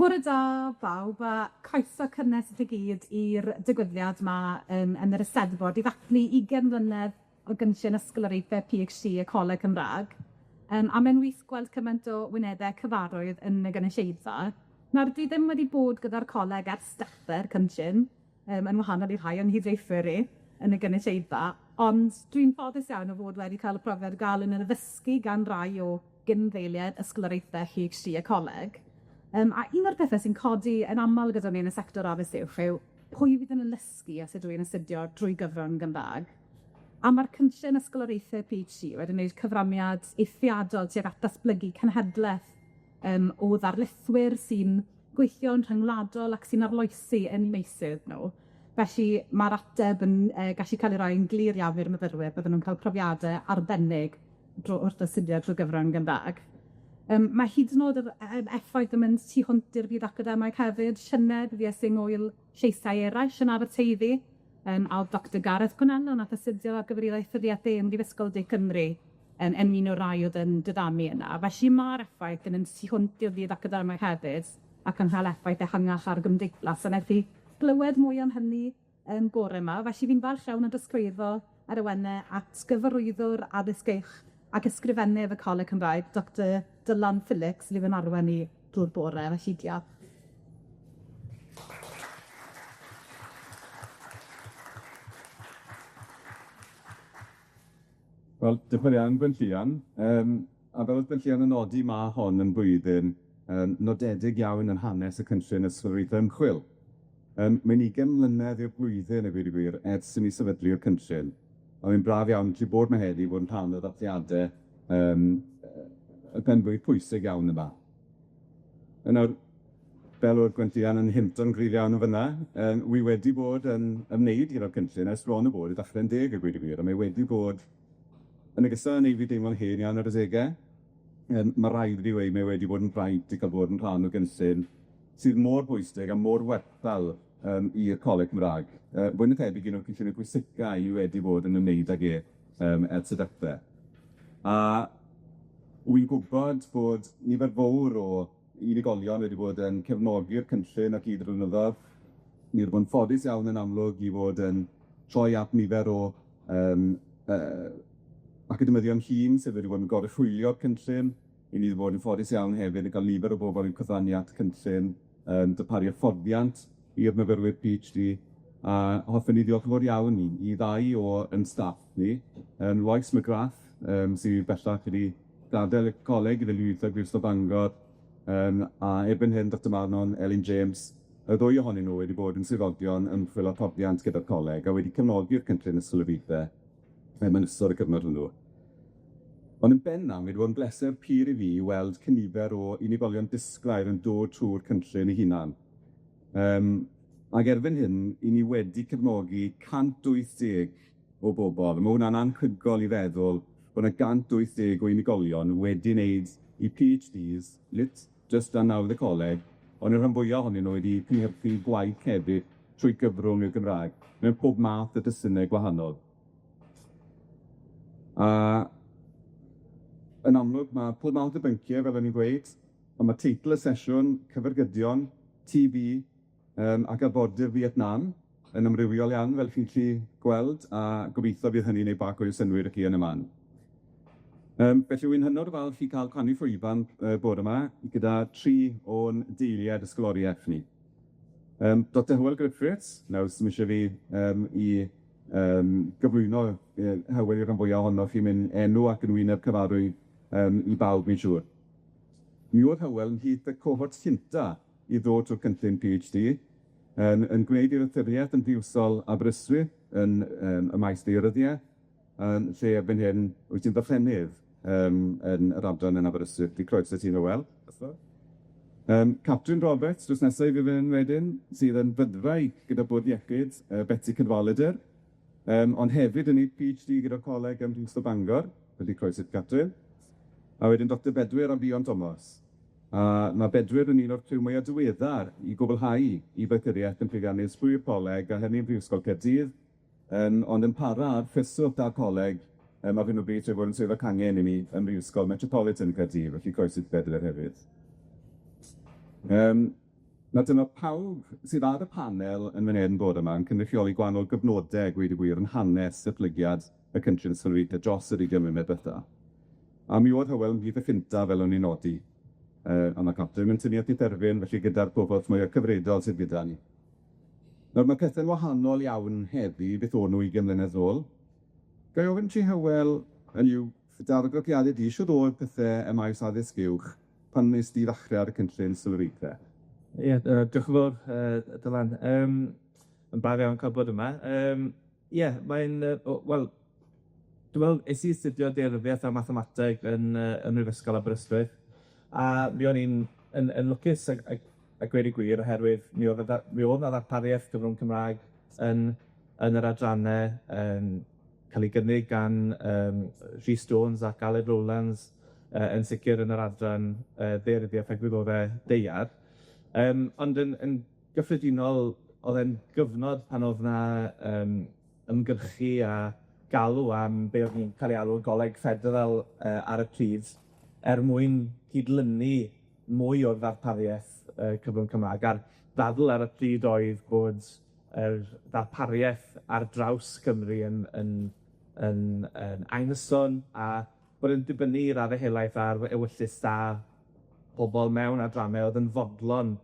Bore da bawb a croeso cynnes i chi gyd i'r digwyddiad 'ma yn yn yr Eisteddfod i ddathlu ugen mlynedd o gynllun ysgoloriaethe Pee Haitch Dee y Coleg Cymra'g. Yym a mae'n wych gweld cymaint o wynebe cyfarwydd yn y gynulleidfa. Nawr, dwi ddim wedi bod gyda'r coleg ers dechre'r cynllun, yym yn wahanol i rhai o'n nghydweithwyr i yn y gynulleidfa, ond dwi'n ffodus iawn o fod wedi cael y profiad o ga'l 'yn addysgu gan rai o gyn-ddeiliaid ysgoloriaethe Pee Haitch Dee y coleg. Yym a un o'r pethe sy'n codi yn amal gyda mi yn y sector addysg uwch yw pwy fydd yn addysgu os ydw i'n astudio drwy gyfrwng Gymra'g? A ma'r cynllun ysgoloriaethe Pee Haitch Dee wedi wneud cyfraniad eithriadol tuag at datblygu cenhedleth yym o ddarlithwyr sy'n gweithio'n rhyngwladol ac sy'n arloesi yn 'u meysydd nhw. Felly ma'r ateb yn yy gallu cael ei roi yn glir iawn i'r myfyrwyr, bydden nw'n cael profiade arbennig drw- wrth astudio trwy gyfrwng Gymra'g. Yym ma' hyd yn o'd yr effaith yn mynd tu hwnt i'r byd academaidd hefyd. Llynedd fues i'n ngŵyl lleisiau eraill yn Aberteifi, yym a o'dd Doctor Gareth Gwenallan nath astudio ar gyfer 'i ddoethuriaeth e ym Mhrifysgol De Cymru yn yn un o'r rai o'dd yn diddanu yna. Felly ma'r effaith yn mynd tu hwnt i'r byd academaidd hefyd, ac yn ca'l effaith ehangach ar gymdeithas, a wnaeth hi glywed mwy am hynny yn bore 'ma, felly fi'n falch iawn o dosgrwyddo yr awene at gyfarwyddwr addysg uwch ac ysgrifennydd y Coleg Cymraeg, Doctor Dylan Phillips, fydd yn arwain ni drwy'r bore, felly diolch. Wel, diolch yn fawr iawn, Gwenllian. Yym, a fel o'dd Gwenllian yn nodi, ma' hon yn blwyddyn yym nodedig iawn yn hanes y cynllun ysgoloriaethau ymchwil. Yym, mae'n ugen mlynedd i'r blwyddyn, a gweud y gwir, ers i mi sefydlu'r cynllun, a mae'n braf iawn gallu bod 'ma heddi i fod yn rhan o ddathliade yym y penblwydd pwysig iawn yma. A nawr, fel o'dd Gwenllian yn hinto'n gryf iawn yn fynna, yym wi wedi bod yn ymwneud gyda'r cynllun ers bron a bod i ddachre'n deg a gweud y gwir, a mae wedi bod yn ogystal â neud fi deimlo'n hen iawn ar adege, yym ma' raid i fi weud mae wedi bod yn fraint i ca'l bod yn rhan o gynllun sydd mor bwysig a mor werthfawr yym i'r Coleg Cymra'g, yy fwy na thebyg un o'r cynllunie pwysica i wedi bod yn ymwneud ag e yym ers y dechre. A wi'n gwbod bod nifer fowr o unigolion wedi bod yn cefnogi'r cynllun ar hyd y blynyddodd. Ni wedi bod yn ffodus iawn yn amlwg i fod yn troi at nifer o yym yy academyddion hŷn sydd wedi bod yn goruchwylio'r cynllun. 'Y ni 'di bod yn ffodus iawn hefyd yn ga'l nifer o bobol yn cyfrannu at y cynllun, yn darparu hyfforddiant i'r myfyrwyr Pee Haitch Dee, a hoffwn i ddiolch yn fawr iawn i i ddau o 'yn staff ni, yym Lois McGrath, yym sydd bellach wedi gadael y coleg i fynd i weithio i Brifysgol Bangor, yym a erbyn hyn Doctor Manon Elin James, y ddwy ohonyn nhw wedi bod yn swyddogion ymchwil a hyfforddiant gyda'r coleg a wedi cefnogi'r cynllun ysgoloriaethe yn ystod y cyfnod hwnnw. Ond yn benna, mae wedi bod yn bleser pur i fi i weld cynifer o unigolion disglair yn dod trw'r cynllun ei hunan. Yym, ag erbyn hyn, 'yn ni wedi cefnogi 180 o bobol. Ma' hwnna'n anhygoel i feddwl bo' 'na 180 o unigolion wedi wneud 'u Pee Haitch Dees, nid jyst dan nawdd y coleg, ond y rhan fwya ohonyn nhw wedi cynhyrchu gwaith hefyd trwy gyfrwng y Gymraeg, mewn pob math o destune gwahanol. A yn amlwg ma' pob math o byncie, fel o'n i'n gweud, on' ma' teitl y sesiwn, Cyfergydion, Tee Bee, yym ac arfordir Fietnam, yn amrywiol iawn, fel chi'n gallu gweld, a gobeithio fydd hynny'n neud bach o synnwyr i chi yn y man. Yym felly wi'n hynod o falch i ca'l rhannu llwyfan yy bore 'ma gyda tri o'n deiliad ysgoloriaeth ni. Yym Doctor Hywel Griffiths, nawr sdim isie fi yym i yym gyflwyno yy Hywel i'r rhan fwya ohonoch chi, mae'n enw ac yn wyneb cyfarwydd yym i bawb fi'n siŵr. Mi o'dd Hywel ymhlith y cohort cynta i ddod trw'r cynllun Pee Haitch Dee, yn yn gwneud ei ddoethuriaeth yn Mhrifysgol Aberystwyth yn yym y maes daearyddiaeth, yn lle erbyn hyn wyt ti'n ddarllenydd yym yn yr adran yn Aberystwyth. 'Lly croeso ti Hywel. Yym Catrin Roberts, drws nesa i fi fyn 'yn wedyn, sydd yn fydwraig gyda Bwrdd Iechyd yy Betsi Cadwaladr, yym ond hefyd yn neud Pee Haitch Dee gyda'r coleg ym Mhrifysgol Bangor, felly croeso i ti Catrin. A wedyn Doctor Bedwyr a Ffion Thomas. A ma' Bedwyr yn un o'r criw mwya diweddar i gwblhau 'i ddoethuriaeth yn llwyddiannus drwy'r coleg, a hynny ym Mhrifysgol Caerdydd, yym ond yn para ar cyswllt â'r coleg yym ar hyn o bryd trwy fod yn swyddog cangen i mi ym Mhrifysgol Metropolitan Caerdydd, felly croeso i Bedwyr hefyd. Yym. Nawr dyma pawb sydd ar y panel yn fan 'yn bore 'ma yn cynrychioli gwahanol gyfnode, a gweud y gwir, yn hanes datblygiad y cynllun ysgoloriaethe dros yr ugain mlynedd dwetha. A mi o'dd Hywel ymhlith y cynta, fel o'n i'n nodi, yy a ma' Catrin yn tynnu at ei therfyn, felly gyda'r cohort mwya cyfredol sydd gyda ni. Nawr ma' pethe'n wahanol iawn heddi i beth o'n nw ugain mlynedd nôl. Ga i ofyn ti Hywel, hynny yw, dy argraffiade di, shwd o'dd pethe ym maes addysg uwch pan nes di ddachre ar y cynllun sylwreithe? Ie, yy diolch yn fawr, yy Dylan. Yym yn braf iawn cael bod yma. Yym ie, mae'n yy o- wel, dwi me'wl es i astudio daearyddiaeth a mathemateg yn yy ym Mhrifysgol Aberystwyth, a mi o'n i'n yn yn lwcus ag ag a gweud y gwir oherwydd mi o'dd y dda- mi o'dd 'na ddarpariaeth gyfrwng Cymraeg yn yn yr adranne yn ca'l ei gynnig gan yym Rhys Jones ac Aled Rowlands yy yn sicir yn yr adran yy daearyddiaeth a gwyddore daear. Yym ond yn yn gyffredinol, o'dd e'n gyfnod pan o'dd 'na yym ymgyrchu a galw am be' o'dd yn ca'l ei alw Goleg Ffederal yy ar y pryd, er mwyn cydlynu mwy o'r ddarpariaeth yy cyfrwng Cymra'g, a'r ddadl ar y pryd oedd bod yr ddarpariaeth ar draws Cymru yn yn yn yn anghyson, a bod yn dibynnu i radde helaeth ar ewyllys da pobol mewn adranne o'dd yn fodlon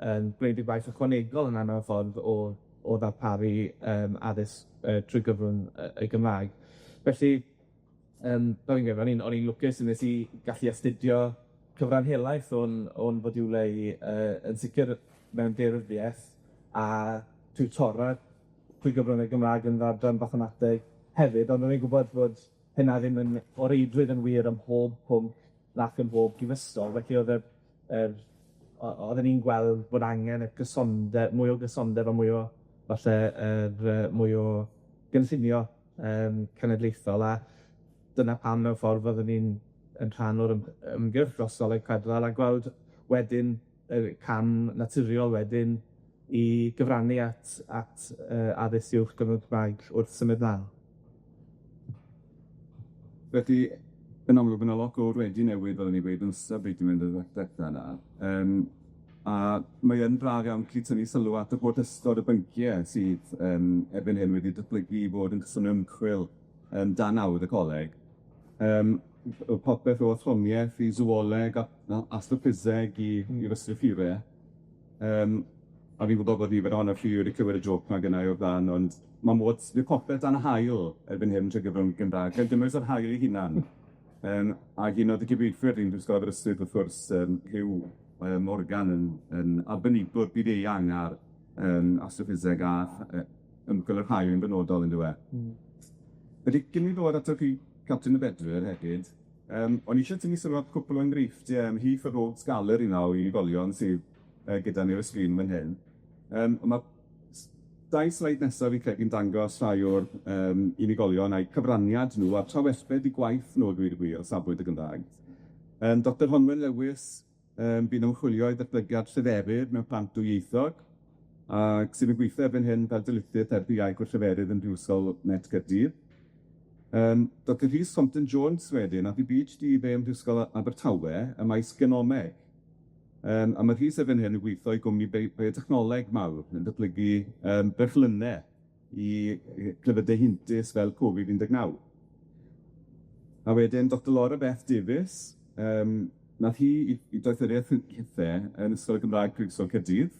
yn gwneud y gwaith ychwanegol yna mewn ffordd o o ddarparu yym addysg yy trwy gyfrwng yy y Gymraeg. Felly, yym, fel fi'n gweud, o'n i'n o'n i'n lwcus nes i gallu astudio cyfran helaeth o'n o'n fodiwlau i yy yn sicir mewn daearyddiaeth a tiwtora trwy gyfrwng y Gymra'g yn yr adran fathemateg hefyd, ond o'n i'n gwbod bod hynna ddim yn o reidrwydd yn wir ym mhob pwnc nac ym mhob prifysgol, felly o'dd y yr o- odden ni'n gweld bod angen y cysonde- mwy o gysondeb a mwy o falle yr yy mwy o gynllunio yym cenedlaethol, a dyna pam mewn ffordd fyddwn ni'n yn rhan o'r ymgyrch dros Goleg Federal a gweld wedyn y cam naturiol wedyn i gyfrannu at at yy addysg uwch gyfrwng Cymraeg wrth symud mlaen. Felly, yn amlwg, ma' 'na lot gowr wedi newid, fel o'n i'n gweud, yn ystod beth dwi'n mynd dwetha 'na, yym a mae yn braf iawn gallu tynnu sylw at y holl ystod o byncie sydd yym erbyn hyn wedi datblygu i fod yn cyson ymchwil yym dan nawdd y coleg. Yym popeth o athroniaeth i zooleg a astroffiseg i i'r ystrythure. Yym a fi'n gwybod bod nifer ohonoch chi wedi clywed y jôc 'ma gennai o'r bla'n, ond ma' modd bydd popeth dan haul erbyn hyn trwy gyfrwng Gymra'g, gan gynnwys yr haul ei hunan. Yym ag un o'r cyfieithwyr fi'n Brifysgol Aberystwyth wrth gwrs yym Huw yy Morgan yn yn arbenigwr byd-eang ar yym astroffiseg a yy ymchwil yr haul yn benodol yndyw e? Hmm. Felly cyn i mi ddod atoch chi Capten y Bedwyr hefyd, yym o'n i eisiau tynnu sylw at cwpwl o enghreifftie ymhlith y Rogues Gallery 'na o unigolion sydd yy gyda ni ar y sgrin fan hyn. Yym on' ma' dau sleid nesa fi'n credu'n dangos rhai o'r yym unigolion a'u cyfraniad nhw a trawsbed 'u gwaith nhw a dweud y gwir o safbwynt y Gymraeg. Yym Doctor Rhonwen Lewis yym bu'n ymchwilio i ddatblygiad lleferydd mewn plant dwyieithog, ac sydd yn gweithio erbyn hyn fel darlithydd therapi iaith a lleferydd yn Brifysgol Met Caerdydd. Yym Doctor Rhys Compton Jones wedyn, nath 'i Pee Haitch Dee fe ym Mhrifysgol Abertawe ym maes genomeg. Yym a ma' Rhys erbyn hyn yn gweithio i gwmni biotechnoleg mawr yn datblygu yym brechlyne i i clefydau heintus fel Covid 19. A wedyn Doctor Laura Beth Davies, yym nath hi 'i 'i doethuriaeth hithe yn Ysgol y Gymraeg Prifysgol Caerdydd,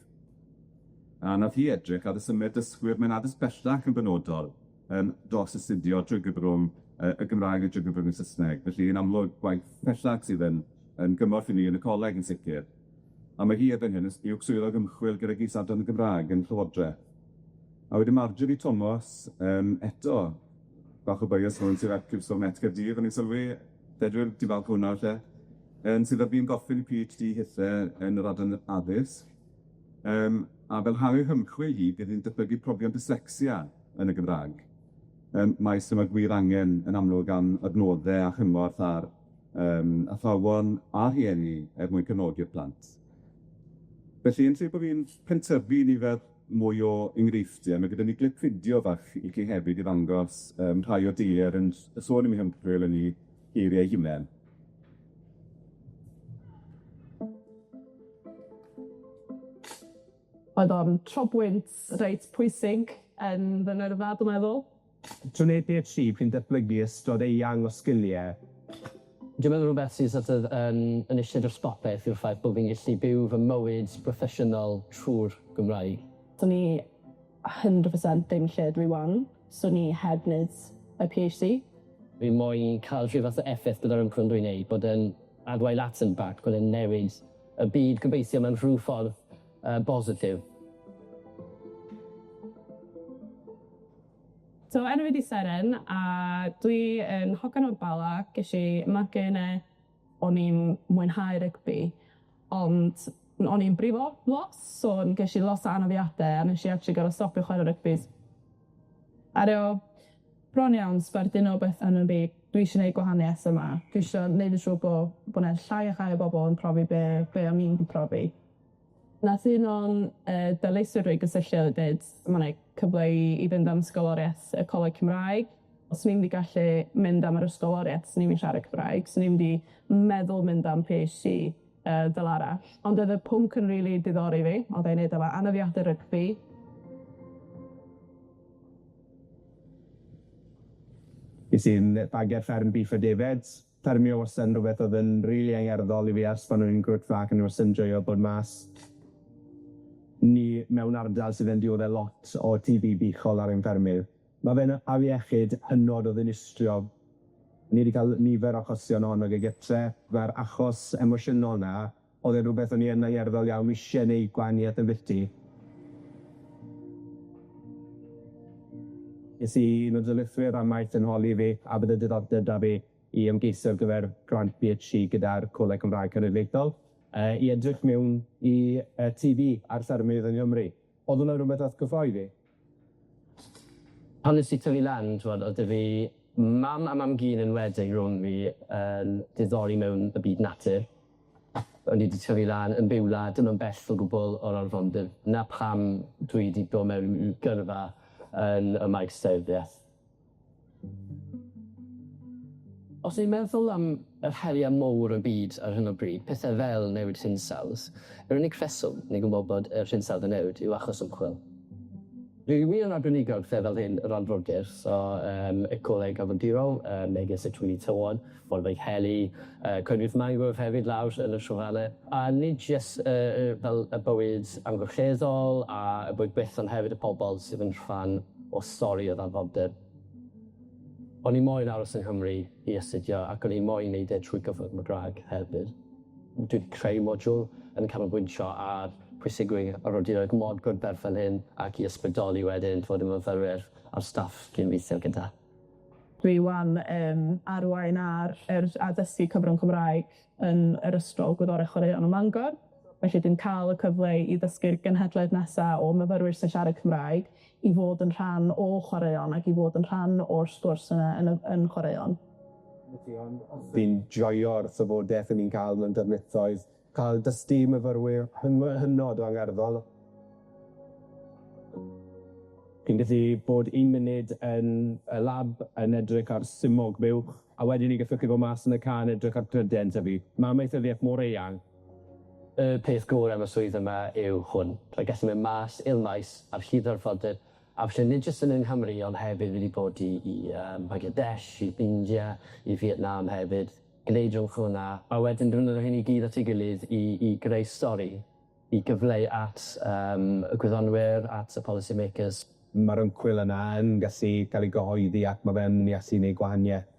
a nath hi edrych ar y symed dysgwyr mewn addysg bellach yn benodol yym dros astudio trwy gyfrwng yy y Gymraeg a trwy gyfrwng y Sysneg, felly yn amlwg gwaith pellach sydd yn yn gymorth i ni yn y coleg yn sicir. A mae hi erbyn hyn yn uwch swyddog ymchwil gyda Is-adran y Gymraeg yn Llywodraeth. A wedyn Marjorie Thomas, yym eto, bach o bias rhwng sydd at Prifysgol Met Caerdydd, o'n i'n sylwi, Bedwyr, ti'n falch o hwnna falle, yym sydd ar fin gorffen 'i Pee Haitch Dee hithe yn yr adran addysg. Yym a fel rhan o'i hymchwil hi, bydd hi'n datblygu profion dyslecsia yn y Gymraeg. Yym maes lle ma' gwir angen yn amlwg am adnodde a chymorth ar yym athrawon a rhieni er mwyn cefnogi'r plant. Felly, yn lle bo' fi'n pentyrru nifer mwy o enghreifftie, ma' gyda ni glip fideo fach i chi hefyd i ddangos yym rhai o'r deier yn sôn am eu hymchwil yn 'u geirie eu hunen. Oedd o'n trobwynt reit pwysig yn fy ngyrfa, dwi'n meddwl. Trwy wneud PhD, chi'n datblygu ystod eang o sgilie. Dwi'n meddwl rhywbeth sydd sort of yn yn eistedd dros bopeth yw'r ffaith bo' fi'n gallu byw fy mywyd broffesiynol trw'r Gymraeg. Swn i 100% ddim lle dwi 'wan, swn i heb wneud y PhD. Fi moyn cael rhyw fath o effaith gyda'r ymchwil dwi'n neud, bod e'n arwain at impact, bod e'n newid y byd gobeithio mewn rhyw ffordd yy bositif. So enw fi 'di Seren a dwi yn hogan o'r Bala, gesh i magu yne, o'n i'n mwynhau rygbi, ond o'n i'n brifo lot, so gesh i lot o anafiade a nesh i actually gor'o' stopio chware rygbi. A ro' bron iawn sbarduno beth yn y fi, dwi isio neud gwahanieth yma, dwi isio neud yn siŵr bo' bo' 'na llai a llai o bobol yn profi be' be' o'n i'n profi. Nath un o'n yy darlithwyr fi gysylltu a deud ma' 'na cyfle i i fynd am ysgoloriaeth y Coleg Cymraeg. Os o'n i'm 'di gallu mynd am yr ysgoloriaeth, swn i'm yn siarad Cymraeg, swn i'm 'di meddwl mynd am Pee Haitch Dee yy fel arall. Ond oedd y pwnc yn rili diddori fi, o'dd e i neud efo anafiade rygbi. Ges i'n fagu ar fferm beef a defaid. Ffermio wastad yn rwbeth o'dd yn rili angerddol i fi ers pan o'n i'n grwt fach, o'n i wastad yn joio bod mas. Ni mewn ardal sydd yn diodde lot o Tee Bee buchol ar ein ffermydd. Ma' fe'n afiechyd hynod o ddinistriol. Ni 'di ca'l nifer o achosion ohono fe gytre, ma'r achos emosiynol 'na, o'dd e'n rwbeth o'n i yn angerddol iawn isie neud gwahaniaeth ambyti. Es i un o darlithwyr amaeth yn holi fi a bydde diddordeb 'da fi i ymgeisio ar gyfer grant PhD gyda'r Coleg Cymraeg Cenedlaethol yy i edrych mewn i yy Tee Bee ar ffermydd yng Nghymru. O'dd hwnna'n rwbeth nath gyffroi fi. Pan nes i tyfu lan, t'mod, o'dd 'da fi mam a mam-gu'n enwedig rownd fi yn diddori mewn y byd natur. O'n i 'di tyfu lan yn byw wlad dim yn bell o gwbwl o'r arfordir. 'Na pam dwi 'di dod mewn i gyrfa yn y maes seryddiaeth. Os ni'n meddwl am yr heriau mowr y byd ar hyn o bryd, pethe fel newid hinsawdd, yr unig rheswm ni'n gwybod bod yr hinsawdd yn newid yw achos ymchwil. Dwi wir yn arbenigo ar pethe fel hyn yr arfordir, so yym ecoleg arfordirol, yym megis y twyni tywod, morfeydd heli, yy coedwig mangrove hefyd lawr yn y trofannau. A nid jyst yy yy fel y bywyd amgylcheddol a y bywyd gwyllt, ond hefyd y pobol sydd yn rhan o stori yr arfordir. O'n i moyn aros yng Nghymru i astudio ac o'n i moyn neud e trwy gyfrwng y Gymraeg hefyd. Dwi 'di creu modiwl yn canolbwyntio ar pwysigrwydd arfordiroedd mor brydferth fel hyn ac i ysbrydoli wedyn t'mod y myfyrwyr a'r staff dwi'n weithio gyda. Dwi 'wan yn arwain ar yr addysgu cyfrwng Cymraeg yn yr Ysgol Gwyddorau Chwaraeon ym Mangor. Felly dwi'n ca'l y cyfle i ddysgu'r genhedlaeth nesa o myfyrwyr sy'n siarad Cymraeg i fod yn rhan o chwaraeon ac i fod yn rhan o'r sgwrs yna yn y yn chwaraeon. Fi'n joio'r trafodaeth 'yn ni'n ca'l mewn darlithoedd, ca'l dysgu myfyrwyr hynod o angerddol. Chi'n gallu bod un munud yn y lab yn edrych ar simog buwch, a wedyn 'ny gallwch chi fod mas yn y ca yn edrych ar pryden tyfu. Ma' amaethyddiaeth mor eang. Y peth gore am y swydd yma yw hwn, rhaid gallu mynd mas i'r maes ar hyd yr arfordir, a falle nid jyst yn yng Nghymru ond hefyd wedi bod i i yym Bangladesh, i India, i Vietnam hefyd, gneud yr ymchwil yna, a wedyn defnyddio hyn i gyd at ei gilydd i i greu stori, i gyfleu at yym y gwyddonwyr, at y policy makers. Ma'r ymchwil yna yn gallu ca'l ei gyhoeddi ac ma' fe'n mynd i allu neud gwahanieth.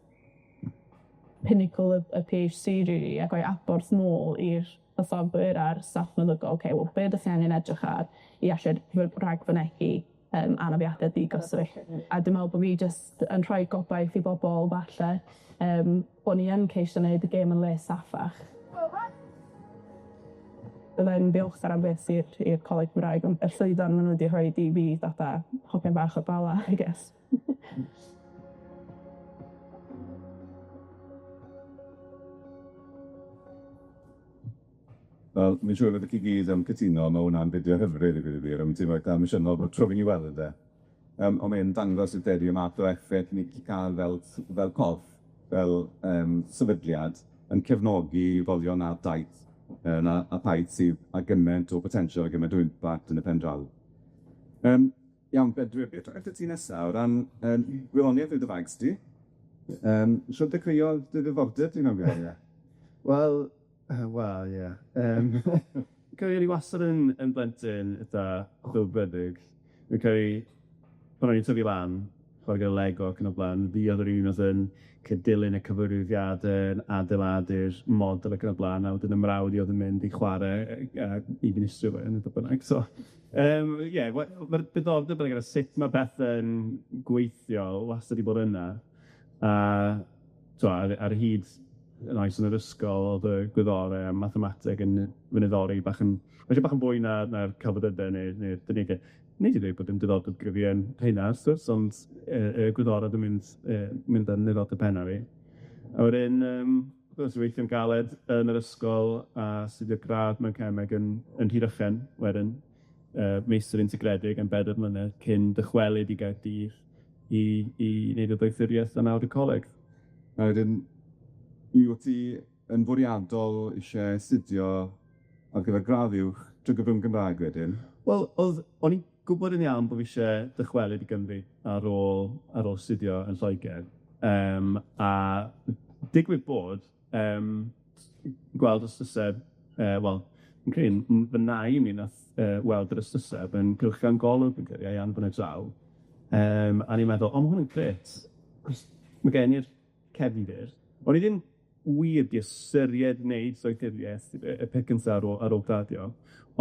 Pinnacle y y Pee Haitch Dee rili a rhoi adborth nôl i'r hyfforddwyr a'r staff meddygol, ocê wel be' 'dych chi angen edrych ar i allu rhagfynegi yym anafiade di-gyswllt. A dwi me'wl bo' fi jyst yn rhoi gobaith i bobol falle yym bo' ni yn ceisio neud y gêm yn le saffach. Byddai'n ddiolchgar am byth i'r i'r Coleg Cymraeg am y llwyfan ma' nw wedi rhoid i fi fatha hogyn bach o'r Bala I guess. Wel, mi'n siŵr fyddwch chi gyd am cytuno, ma' hwnna'n fideo hyfryd i gweud y gwir, a mi'n teimlo eitha emosiynol bob tro fi'n 'i weld e. Yym on' mae'n dangos y deri y math o effaith ni 'llu ca'l fel fel corff, fel yym sefydliad, yn cefnogi foddion ar daith. Yy na a taith sydd â gyment o potensial a gyment o impact yn y pen draw. Yym iawn Bedwyr, beth atat ti nesa o ran yym gwyddoniaeth yw dy faes di? Yym shwd dechreuodd dy ddiddordeb di mewn gwyddoniaeth? Wel, yy wel, ie. Yym credu o'n i wastad yn yn blentyn itha chwilfrydig. Fi'n credu pan o'n i'n tyfu lan, chware gyda Lego ac yn y blaen, fi o'dd yr un o'dd yn ca- dilyn y cyfarwyddiade, yn adeiladu'r model ac yn y blaen, a wedyn 'y mrawd i o'dd yn mynd i chware yy yy i ddinistrio fe ne' be' bynnag, so ie, we- ma'r diddordeb yna gyda sut ma' pethe'n gweithio wastad 'di bod yna, a t'mo' ar hyd 'yn oes yn yr ysgol, o'dd y gwyddore a mathemateg yn fy niddori bach yn falle bach yn fwy na na'r celfyddyde neu neu'r dyniaethe. Nid i ddweud bod dim diddordeb gyda fi yn rheina, wrth gwrs, ond yy y gwyddore o'dd yn mynd yy mynd yn niddordeb penna fi. A wedyn yym wrth gwrs weithio'n galed yn yr ysgol a astudio gradd mewn cemeg yn yn Rhydychen wedyn, yy meistr integredig am bedair mlynedd cyn dychwelyd i Gaerdydd i i wneud y doethuriaeth a nawr y coleg. A wedyn, mi wt ti yn fwriadol isie astudio ar gyfer gradd uwch trwy gyfrwng Gymraeg wedyn? Wel, o'dd o'n i'n gwbod yn iawn bo' fi isie dychwelyd i Gymru ar ôl ar ôl studio yn Lloeger, yym a digwydd bod yym gweld hysbyseb, yy wel, fi'n credu fy nai mi nath yy weld yr hysbyseb yn cylchgrawn Golwg, fi'n credu, a'i anfon e draw, yym a o'n i'n meddwl, o, ma' hwn yn grêt, 'chos ma' gen i'r cefndir. O'n i ddim wir 'di ystyried wneud doethuriaeth y peth cynta ar ôl ar ôl graddio,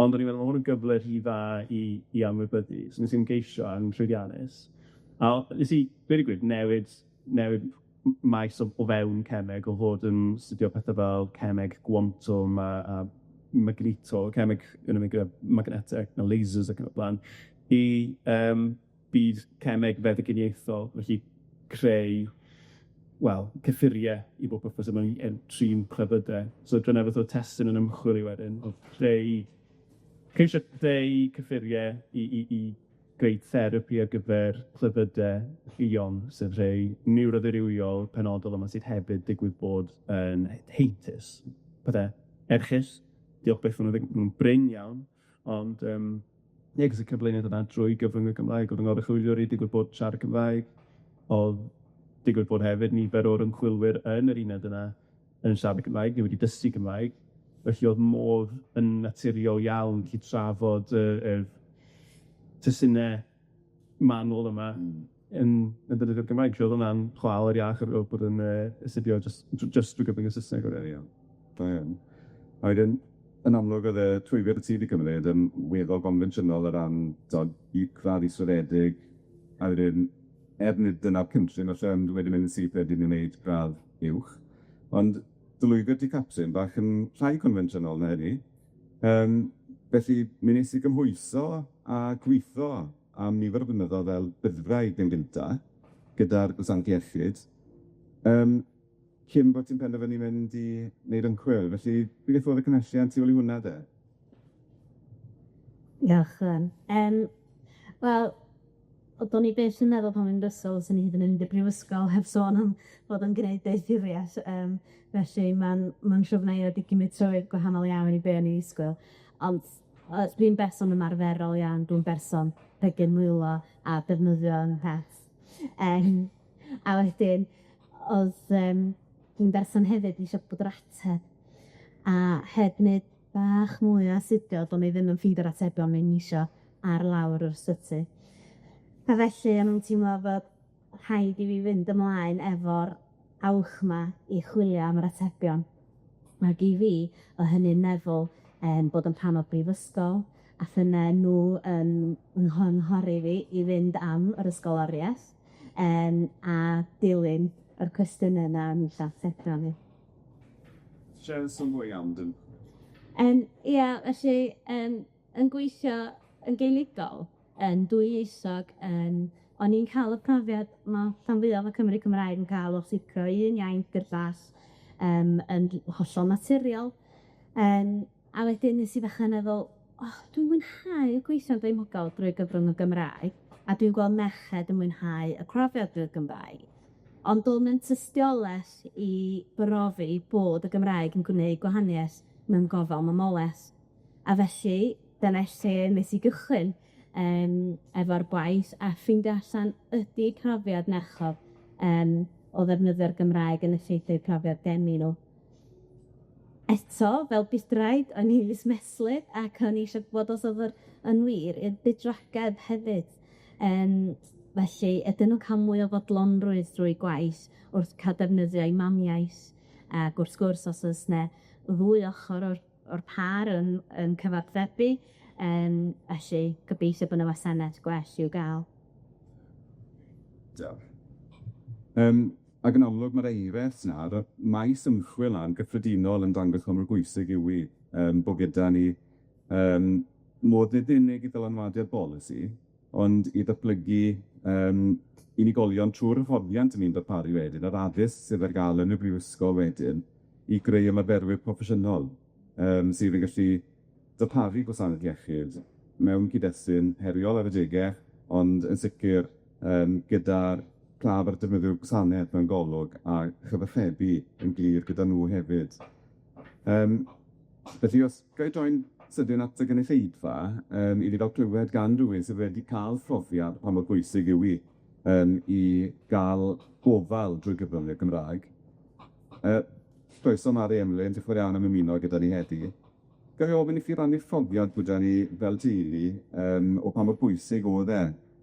ond o'n i'n meddwl ma' hwn yn gyfle rhy dda i i anwybyddu, so nes i ymgeisio a'n llwyddiannus, a nes i, dweud y gwir, newid newid maes o fewn cemeg o fod yn studio pethe fel cemeg gwantwm a a magneto, cemeg yn ymwneud gyda magneteg a lasers ac yn y blaen, i yym byd cemeg feddyginiaethol, felly creu, wel, cyffurie i bob pwrpas er mwyn trin clefyde. So dyna fath o testun yn ymchwil i wedyn, o'dd creu ceisio creu cyffurie i i i greu therapi ar gyfer clefyde prion, sef rhei niwroddirywiol penodol yma sydd hefyd digwydd bod yn heintus, pethe erchyll, diolch byth ma' nw ddim nw'n brin iawn, ond yym ie, ges y cyflwyniad yna drwy gyfrwng y Gymraeg, o'dd yng ngoruchwyliwr i digwydd bod siarad Cymraeg, o'dd digwydd bod hefyd nifer o'r ymchwilwyr yn yr uned yna yn siarad Cymraeg, neu wedi dysgu Cymraeg, felly o'dd modd yn naturiol iawn gallu trafod y yr testune manwl yma yn yn defnyddio'r Gymraeg. Felly o'dd hwnna'n chwâl yr iach ar ôl bod yn yy astudio jyst jyst drwy gyfrwng y Saesneg o'dd e. Ie. Da iawn. A wedyn, yn amlwg o'dd y llwybyr ti 'di cymryd yn weddol gonfensiynol o ran t'od i gradd israddedig, a wedyn er nid dyna'r cynllun falle ond wedi mynd yn syth wedyn i wneud gradd uwch, ond dy lwybr di Catrin bach yn llai confensiynol na hynny. Yym felly mi nes i gymhwyso a gwitho am nifer o blynyddodd fel byddwraig yn gynta gyda'r Gwasanaeth Iechyd, yym cyn bod ti'n penderfynu mynd i wneud ymchwil, felly beth o'dd y cymhelliant tu ôl i hwnna de? Diolch Rhun. Yym wel, do'n i byth yn meddwl pan o'n i'n brifysgol swn i hyd yn mynd i'r brifysgol heb sôn am fod yn gneud deddfwriaeth, yym felly ma'n ma'n siwrne i gymryd trywydd gwahanol iawn i be' o'n i'n ddisgwyl. Ond yy dwi'n berson ymarferol iawn, dwi'n berson plygu nwylo a defnyddio 'yn mhet. Yym a wedyn o'dd yym dwi'n berson hefyd isio bod yr ateb a heb wneud bach mwy o astudio, do'n i ddim yn ffeindio'r atebion o'n i isio ar lawr yr ysbyty. A felly o'n i'n teimlo fod rhaid i fi fynd ymlaen efo'r awch 'ma i chwilio am yr atebion. Ag i fi, o' hynny'n meddwl yym bod yn rhan o'r brifysgol, a phyne nw yn nghynghori fi i fynd am yr ysgoloriaeth, yym a dilyn yr cwestiyne 'na am atebion i. Sharon sôn mwy am dyn? Yym ia, felly yym yn gweithio yn glinigol, yn dwyieithog, yn o'n i'n ca'l y profiad ma' rhan fwyaf o Cymry Cymraeg yn ca'l o sicro un iaith i'r llall yym yn hollol naturiol. Yym a wedyn nes i ddechre meddwl, o, dwi'n mwynhau gweithio'n glinigol drwy gyfrwng y Gymraeg, a dwi'n gweld merched yn mwynhau y profiad drwy'r Gymraeg. Ond do'dd 'im tystioleth i brofi bod y Gymraeg yn gwneud gwahanieth. mewn gofal mamolaeth. A felly dyna lle nes i gychwyn yym efo'r gwaith a ffeindio allan ydi profiad merchod yym o ddefnyddio'r Gymraeg yn effeithio eu profiad geni nw. Eto, fel bydwraig, o'n i'n fusneslyd ac o'n i eisiau gwbod os o'dd yr yn wir i'r bydwragedd hefyd. Yym felly ydyn nw'n ca'l mwy o fodlonrwydd drwy gwaith wrth ca'l defnyddio eu mamiaith, ac wrth gwrs os o's 'ne ddwy ochor o'r o'r pâr yn yn cyfathrebu yym felly gobeithio bo' 'na wasanaeth gwell i'w ga'l. Diolch. Yym ac yn amlwg ma'r eires 'na, a'r maes ymchwil 'na yn gyffredinol yn dangos pa mor bwysig yw 'i yym bo' gyda ni yym modd nid unig i ddylanwadu ar bolisi, ond i ddatblygu yym unigolion trw'r hyfforddiant 'yn ni'n darparu wedyn, yr addysg sydd ar ga'l yn y brifysgol wedyn, i greu ymarferwyr proffesiynol yym sydd yn gallu darparu gwasanaeth iechyd mewn cyd-destun heriol ar adege, ond yn sicir yym gyda'r claf a'r defnyddiwr gwasanaeth mewn golwg a chyfathrebu yn glir gyda nhw hefyd. Yym felly os gai droi'n sydyn at y gynulleidfa, yym i fi ga'l clywed gan rywun sydd wedi ca'l profiad pa mor bwysig yw 'i yym i ga'l gofal drwy gyfrwng y Gymraeg. Yy croeso Mari Emlyn, diolch yn fawr iawn am ymuno gyda ni heddi. Ga i ofyn i chi rannu phrofiad gyda ni fel teulu yym o pa mor bwysig o'dd e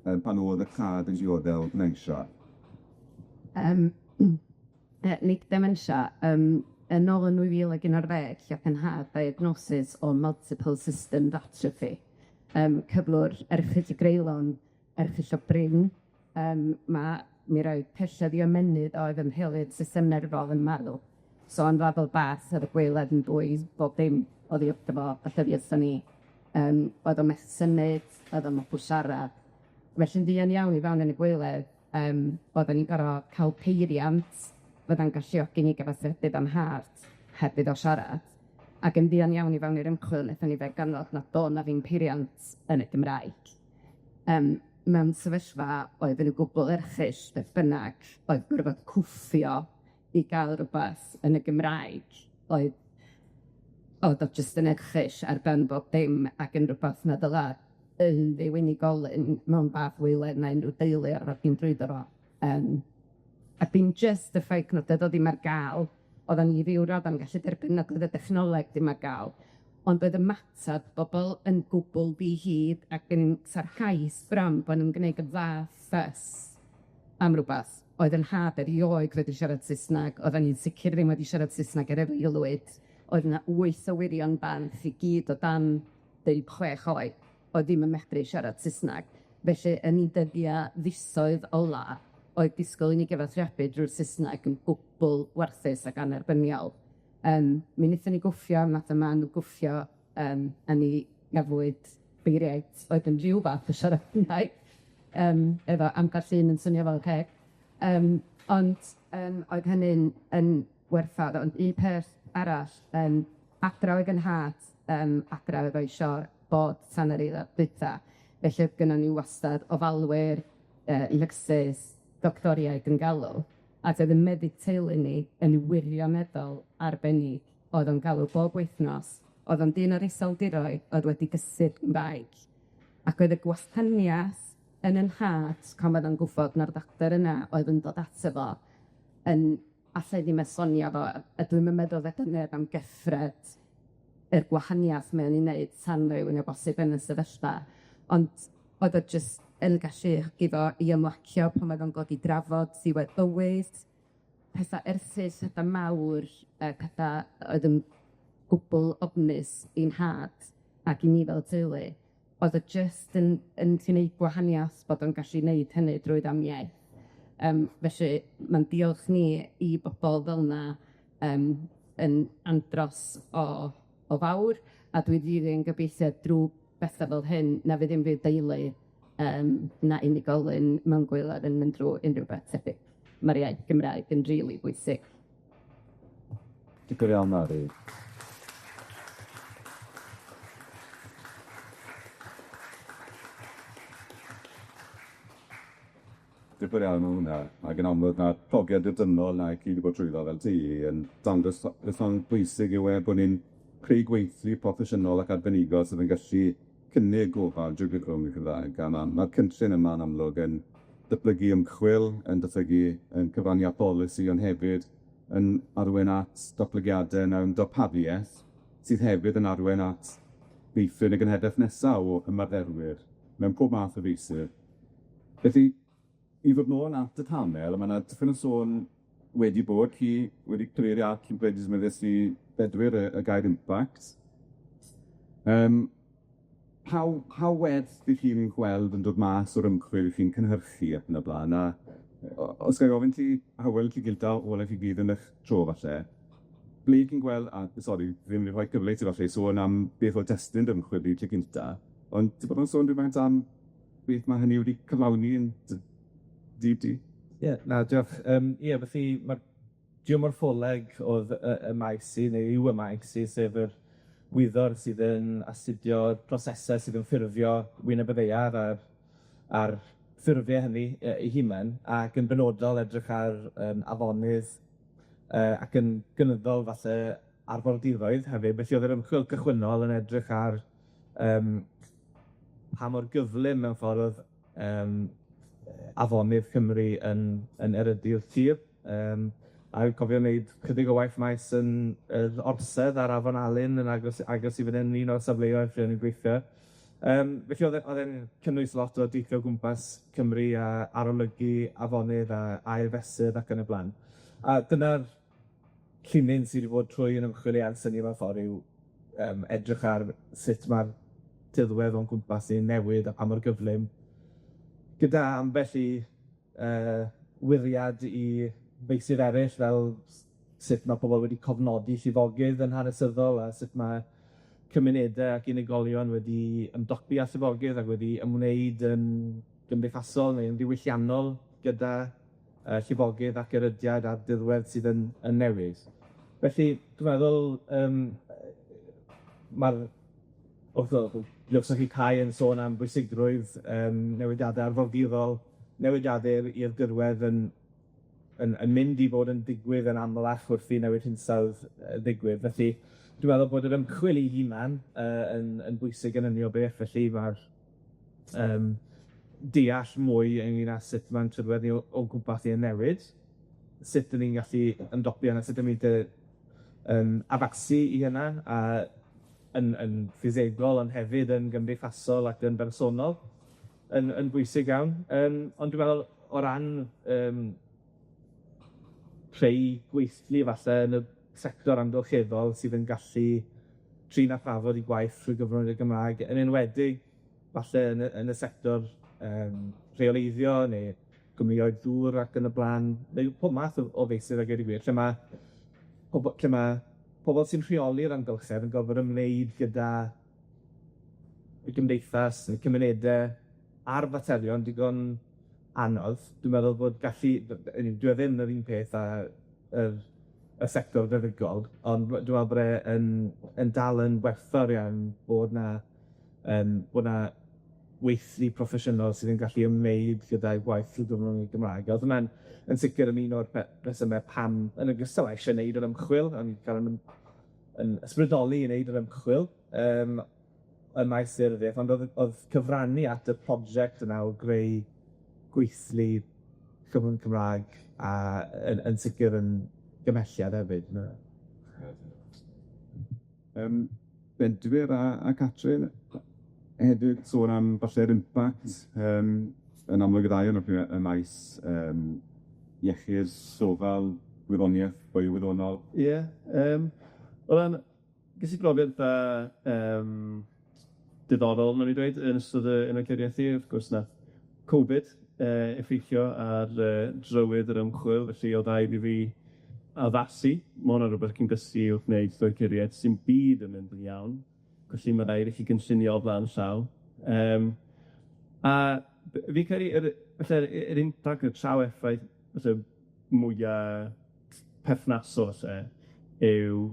yy pan o'dd y tad yn diodde o ddementia? Yym nid dementia, yym yn ôl yn 2011, gath 'yn nhad diagnosis o multiple system atrophy, yym cyflwr erchyll o greulon, erchyll o brin. Yym ma' mi roedd pelled i ymennydd oedd yn rheoli'r system nerfol yn marw. So yn raddol bach o'dd y gwaeledd yn dwyn bob dim oddi wrtho fo, falle fuason ni yym oedd o methu symud, oedd o methu siarad. Felly'n fuan iawn i fewn yn y gwaeledd, yym oedden ni'n gor'o' ca'l peiriant fydda'n galluogi ni gyfathrebu efo'n nhad heb iddo siarad, ac yn fuan iawn i fewn i'r ymchwil nethon ni ddarganfod nad o' 'na ddim peiriant yn y Gymraeg. Yym mewn sefyllfa oedd yn gwbwl erchyll beth bynnag, oedd gorfod cwffio i ga'l rwbath yn y Gymraeg oedd o'dd o jyst yn erchyll ar ben bob dim ac yn rwbath na ddyla unrhyw unigolyn mewn fath waeledd na unryw deulu arall fynd drwyddo fo. Yym a dim jyst y ffaith nad o'dd o ddim ar ga'l, oddan ni ryw radda'n gallu derbyn nad oedd y dechnoleg ddim ar ga'l, ond oedd ymatab bobol yn gwbwl ddi-hid ac yn sarhaus bron bo' nw'n gneud y fath fuss am rwbath oedd 'yn nhad erioed wedi siarad Sysnag, oeddan ni'n sicir ddim wedi siarad Sysnag ar yr aelwyd, oedd 'na wyth o wyrion bant i gyd o dan 16 oed, oedd ddim yn medru siarad Sysnag. Felly, yn 'u dyddia' fisoedd ola, oedd disgwyl i ni gyfathrebu drwy'r Sysnag yn gwbwl warthus ac anerbyniol. Yym mi nethon ni gwffio, nath y mam gwffio, yym a mi gafwyd beiriaid oedd yn ryw fath o siarad Cymraeg, yym efo ambell un yn swnio fel peth. Yym ond yym oedd hynny'n yn werthfawr, ond un peth arall, yym adra oedd 'yn nhad, yym adra oedd o isio bod tan yr eiliad dwytha, felly o'dd gynnon ni wastad ofalwyr, yy nyrsys, doctoriaid yn galw, a doedd 'yn meddyg teulu ni yn wirioneddol arbennig, o'dd o'n galw bob wythnos, o'dd o'n dyn o'r Iseldiroedd o'dd wedi dysgu'r Gymraeg, ac oedd y gwahaniath yn 'yn nhad pan o'dd o'n gwbod na'r ddoctor yna oedd yn dod ato fo yn allai ddim esbonio fo, a dwi'm yn meddwl fedar neb amgyffred yr gwahaniath mae o'n 'i wneud tan rywun o bosib yn y sefyllfa, ond oedd o jyst yn galluogi fo i ymlacio pan oedd o'n dod i drafod diwedd bywyd, petha erchyll, petha mawr, yy petha oedd yn gwbwl ofnus i'n nhad ac i ni fel teulu. Oedd o jyst yn yn gneud gwahaniath bod o'n gallu neud hynny drwy ddamniaeth. Yym felly ma'n diolch ni i bobol fel 'na yym yn andros o o fawr, a dwi rili yn gobeithio drw betha fel hyn na fydd unrhyw deulu yym na unigolyn mewn gwaelod yn mynd drw unrhyw beth tebyg. Ma'r iaith Gymraeg yn rili bwysig. Diolch yn iawn, Mari. Diolch yn fawr iawn am hwnna, ac yn amlwg ma'r profiad dirdynnol 'na i chi 'di bod trwyddo fel teulu yn dangos beth mor bwysig yw e bo' ni'n creu gweithlu proffesiynol ac arbenigol sydd yn gallu cynnig gofal drwy gyfrwng y Gymraeg, a ma'r cynllun yma'n amlwg yn datblygu ymchwil, yn datblygu yn cyfrannu at bolisi, ond hefyd yn arwain at datblygiade mewn darpariaeth sydd hefyd yn arwain at feithrin y genhedlaeth nesa o ymarferwyr mewn pob math o feysydd. Felly, i ddod nôl at y panel, ma' 'na tipyn o sôn wedi bod, chi wedi cyfeirio at, fi'n credu defnyddies i Bedwyr y gair impact. Pa pa werth 'ych chi'n gweld yn dod mas o'r ymchwil chi'n cynhyrchu ac yn y bla'n, a os ga i ofyn ti, Hywel, chi gynta, ola chi gyd yn 'ych tro falle, ble chi'n gweld, a sori, ddim wedi rhoi cyfle i ti falle i sôn am beth o'dd destun dy ymchwil di tro cynta, ond ti bodlon sôn rywfaint am beth ma' hynny wedi cyflawni yn dy dyb di? Ie, na, diolch. Ie, felly ma'r geomorffoleg o'dd y maes i, neu yw y maes i, sef yr wyddor sydd yn astudio'r prosese sydd yn ffurfio wyneb y ddaear a'r ffurfie hynny eu hunain, ac yn benodol edrych ar afonydd ac yn gynyddol falle arfordiroedd hefyd. Felly o'dd yr ymchwil cychwynnol yn edrych ar pa mor gyflym mewn ffordd o'dd afonydd Cymru yn erydu'r tir. A fi'n cofio wneud chydig o waith maes yn yr Orsedd ar Afon Alun yn agos i fan 'yn, un o'r safleoedd lle o'n i'n gweithio. Felly o'dd e'n cynnwys lot o deithio o gwmpas Cymru a arolygu afonydd a ail-fesur ac yn y blaen. A dyna'r llinyn sy 'di bod trwy 'yn ymchwil i ers hynny mewn ffor yw edrych ar sut ma'r tirwedd o'n gwmpas ni'n newid a pa mor gyflym, gyda ambell i wyriad i feysydd eryll fel sut ma' pobol wedi cofnodi llifogydd yn hanesyddol a sut ma' cymunede ac unigolion wedi ymdopi â llifogydd ac wedi ymwneud yn gymdeithasol neu'n ddiwylliannol gyda llifogydd ac erydiad a'r dirwedd sydd yn newid. Felly, dwi'n meddwl ma'r wrth glywsoch chi Cai yn sôn am bwysigrwydd newidiade arfordirol, newidiade i'r dirwedd yn mynd i fod yn digwydd yn amlach wrth i newid hinsawdd ddigwydd. Felly, dwi'n meddwl bod yr ymchwil 'i hunan yn bwysig yn hynny o beth, felly ma'r deall mwy ynglyn â sut ma'n tirwedd ni o gwmpas ni yn newid, sut 'dan ni'n gallu ymdopi â 'na, sut 'dan ni'n addasu i hynna, a yn ffisegol, ond hefyd yn gymdeithasol ac yn bersonol, yn bwysig iawn. Ond dwi'n meddwl o ran creu gweithlu falle yn y sector amgylcheddol sydd yn gallu trin a thrafod 'u gwaith trwy gyfrwng y Gymraeg, yn enwedig falle yn y sector rheoleiddio neu gwmnïoedd dŵr ac yn y bla'n, neu pob math o feysydd a gweud y gwir, lle ma' pobol sy'n rheoli'r amgylchedd yn gorfod ymwneud gyda y gymdeithas neu cymunede ar faterion digon anodd. Dwi'n meddwl bod gallu, dyw e ddim yr un peth â y sector feddygol, ond dwi'n meddwl bod e yn dal yn werthfawr iawn bod 'na weithlu proffesiynol sydd yn gallu ymwneud gyda'i gwaith trwy gyfrwng y Gymraeg. A o'dd hwnna'n yn sicir yn un o'r resyme pam, yn ogystal â eisiau neud yr ymchwil, o'n i'n cael yn ysbrydoli i neud yr ymchwil ym maes daearyddiaeth, ond o'dd cyfrannu at y prosiect yna o greu gweithlu cyfrwng Cymraeg a yn sicir yn gymhelliad hefyd. Bedwyr a Catrin, hefyd sôn am falle'r impact, yn amlwg y ddau ohonoch chi y maes iechyd, gofal, gwyddoniaeth, biowyddonol. Ie, o ran, ges i brofiad eitha diddorol, nawn ni dweud, yn ystod y doethuriaeth i, wrth gwrs nath Covid effeithio ar drywydd yr ymchwil, felly o'dd raid i fi addasu. Ma' hwnna'n rwbeth chi'n dysgu wrth wneud doethuriaeth, sy'm byd yn mynd yn iawn, felly ma' raid i chi gynllunio o flaen llaw. A fi'n credu falle yr impact y traw effaith falle mwya perthnasol falle yw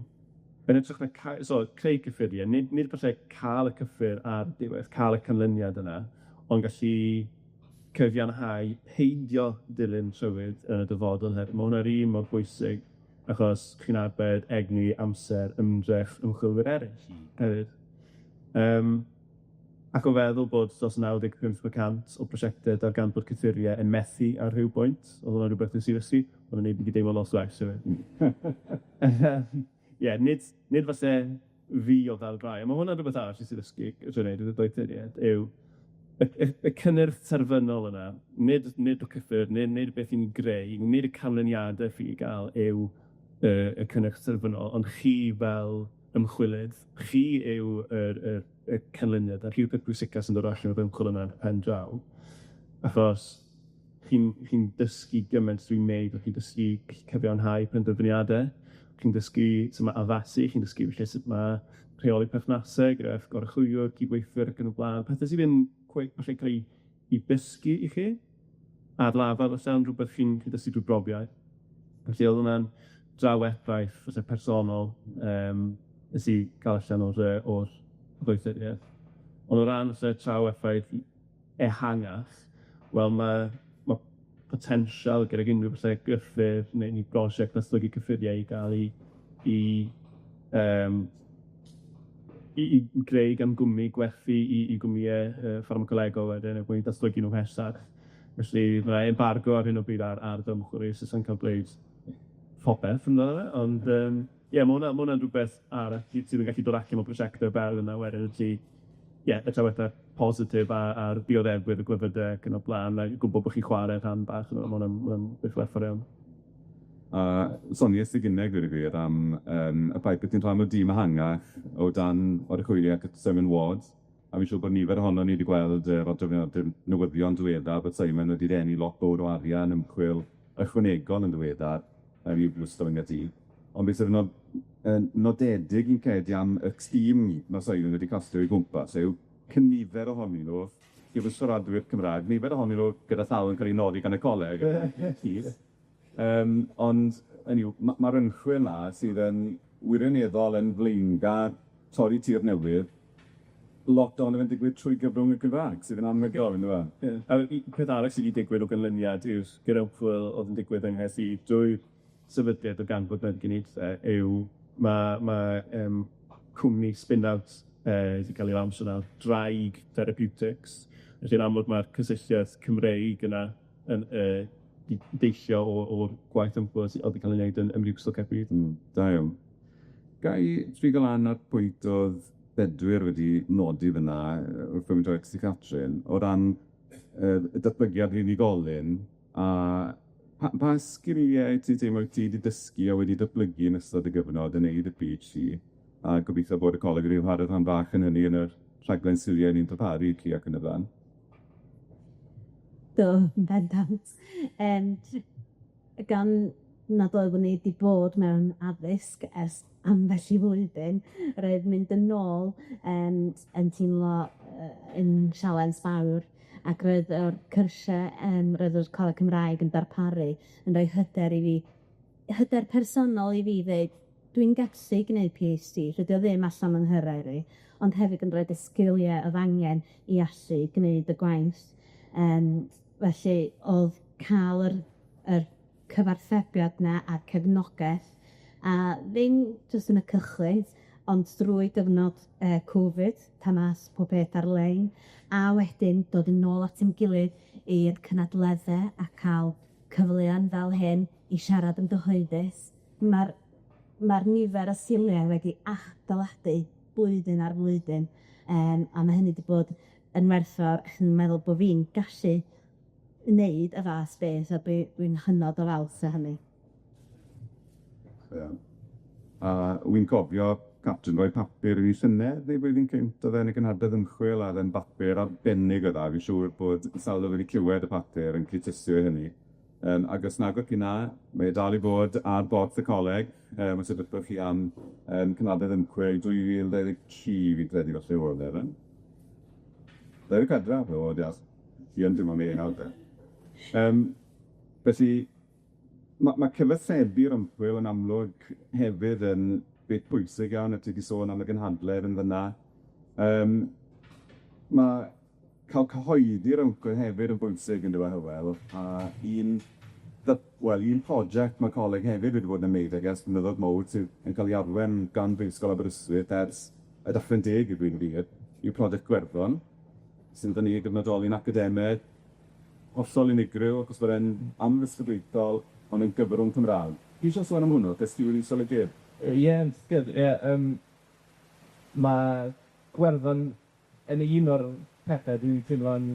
yn ytrach na so creu cyffurie, nid falle ca'l y cyffur ar diwedd, ca'l y canlyniad yna, ond gallu cyfiawnhau peidio dilyn trywydd yn y dyfodol hefyd. Ma' hwnna'r un mor bwysig. achos chi'n arbed egni, amser, ymdrech ymchwilwyr eryll hefyd. Yym ac o feddwl bod dros 95% o prosiecte darganfod cyffurie yn methu ar rhyw bwynt, o'dd hwnna'n rwbeth nes i ddysgu, o'dd o'n neud i fi deimlo lot well hefyd. Ie, nid nid falle fi o'dd ar fai, a ma' hwnna'n rwbeth arall nes i ddysgu trwy neud y doethuriaeth yw y y y cynnyrch terfynol yna, nid nid y cyffur, nid nid beth ni'n greu, nid y canlyniade chi ga'l yw y y cynnyrch terfynol, ond chi fel ymchwilydd, chi yw yr yr y canlyniad, a chi yw'r peth pwysica sy'n dod allan o'r ymchwil yna yn y pen draw, achos chi'n chi'n dysgu gymaint drwy wneud, chi'n dysgu cyfiawnhau penderfyniade, chi'n dysgu sut ma' addasu, chi'n dysgu felly sut ma' rheoli perthnasau gyda goruchwyliwr, cydweithwyr ac yn y blaen, pethe sy ddim cweit falle ca'l 'u 'u dysgu i chi ar lafar falle, ond rwbeth chi'n chi'n dysgu drwy brofiad. Felly o'dd hwnna'n draw effaith falle personol yym nes i ga'l allan o'r yy o'r ddoethuriaeth. Ond o ran falle traw effaith ehangach, wel ma' ma' potensial gydag unryw falle gyffur neu neu brosiect datblygu cyffuriau i ga'l 'i i yym i i greu gan gwmni gwerthu i i gwmnïe yy ffarmacolegol wedyn er mwyn datblygu nw mhellach. Felly ma' embargo ar hyn o bryd ar ar ymchwil i Saesneg ca'l gweud popeth amdano fe, ond yym ie ma' hwnna ma' hwnna'n rwbeth arall sydd yn gallu dod allan o prosiecte fel yna wedyn felly ie y trafodaethe positif a a'r dioddefwyr y gwefryde ac yn y bla'n a gwbo bo' chi'n chware rhan bach yno ma' hwnna'n ma' hwnna'n beth werthfawr iawn. A sonies i gynne, gweud y gwir, am yym y ffaith bo' ti'n rhan o dîm ehangach o dan oruchwyliaeth Simon Ward, a fi'n siŵr bod nifer ohonon ni 'di gweld yr adroddiade newyddion diweddar bod Simon wedi denu lot fowr o arian ymchwil ychwanegol yn ddiweddar yym i Brifysgol Nghaerdydd. Ond beth sydd yn yn nodedig fi'n credu am y tîm ma' Simon wedi castio o'i gwmpas yw cynifer ohonyn nhw, gyda siaradwyr Cymra'g, nifer ohonyn nhw gyda llaw yn ca'l 'u noddi gan y coleg. Yym ond hynny yw ma' ma'r ymchwil 'na sydd yn wirioneddol yn flaengar, torri tir newydd, lot ohono fe'n digwydd trwy gyfrwng y Gymra'g, sydd yn anhygoel yndyw e? Ie, a peth arall sy 'di digwydd o ganlyniad i'r gyda ymchwil o'dd yn digwydd yng Nghaerdydd drwy'r sefydliad o ganfod meddyginiaethe yw ma' ma' yym cwmni spin-out yy 'di ca'l 'i lawnsio nawr, Draig Therapeutics, felly yn amlwg ma'r cysylltiad Cymreig yna yn yy 'di deillio o o'r gwaith ymchwil sy o'dd 'di ca'l 'i neud yn ym Mhrifysgol Caerdydd. Da iawn. Ga i trigo lan ar pwynt o'dd Bedwyr wedi nodi fynna yy wrth ymdroi at y Catrin, o ran yy y datblygiad unigolyn a pa pa sgilie ti'n teimlo wyt ti 'di dysgu a wedi datblygu yn ystod y gyfnod yn neud y Pee Haitch Dee, a gobeithio bod y coleg wedi chware rhan fach yn hynny yn yr rhaglen sgilie ni'n darparu i chi ac yn y bla'n. Do, yn bendant. Yym gan nad oeddwn i 'di bod mewn addysg ers ambell i flwyddyn, roedd mynd yn ôl yym yn teimlo yy yn sialens fawr ac roedd yr cyrsie yym roedd yr Coleg Cymraeg yn darparu yn rhoi hyder i fi, hyder personol i fi ddeud, dwi'n gallu gneud Pee Haitch Dee, dydi o ddim allan o'n nghyrraedd i, ond hefyd yn roid y sgilie o'dd angen i allu gneud y gwaith. Yym felly o'dd ca'l yr yr cyfarthrebiad 'na a'r cefnogeth a ddim jyst yn y cychwyn, ond drwy gyfnod yy Covid, pan ath pob peth ar-lein, a wedyn dod yn ôl at 'yn gilydd i'r cynadledde a ca'l cyfleon fel hyn i siarad yn gyhoeddus. Ma'r ma'r nifer o sgilie wedi adeiladu blwyddyn ar flwyddyn, yym a ma' hynny 'di bod yn werthfawr ac yn meddwl bo' fi'n gallu wneud y fath beth a dwi dwi'n hynod o falch o hynny. Ie. A wi'n cofio Catrin roi papur i fi llynedd neu blwyddyn cynt o'dd e yn y gynhadledd ymchwil a o'dd e'n bapur arbennig o dda, fi'n siŵr bod sawl o'dd wedi clywed y papur yn cytystio i hynny. Yym ag os nag o'ch chi 'na, mae e dal i fod ar borth y coleg, yym os edrychwch chi am yym cynhadledd ymchwil 2023 fi'n credu falle o'dd e then. 24, o diolch. Fi yn teimlo'n hen nawr de. Yym felly ma' ma' cyfathrebu'r ymchwil yn amlwg hefyd yn beth pwysig iawn, a ti 'di sôn am y gynhadledd yn fynna. Yym ma' ca'l cyhoeddi'r ymchwil hefyd yn bwysig yndyw e Hywel, a un wel, un prosiect ma' coleg hefyd wedi bod yn ymwneud ag ers blynyddoedd mowr sydd yn ca'l 'i arwen gan Brifysgol Aberystwyth ers y Dyffryn Deg i ddweud y gwir, yw Prosiect Gwerddon, sy'n dod â ni gyfnodoli'n academaidd, hollol unigryw, achos bod e'n amlddisgyblaethol, ond yn gyfrwng Cymra'g. Ti isio sôn am hwnnw, achos ti wedi sylwi? Ie, yn sicir, ie yym ma' Gwerddon yn un o'r pethe dwi'n teimlo'n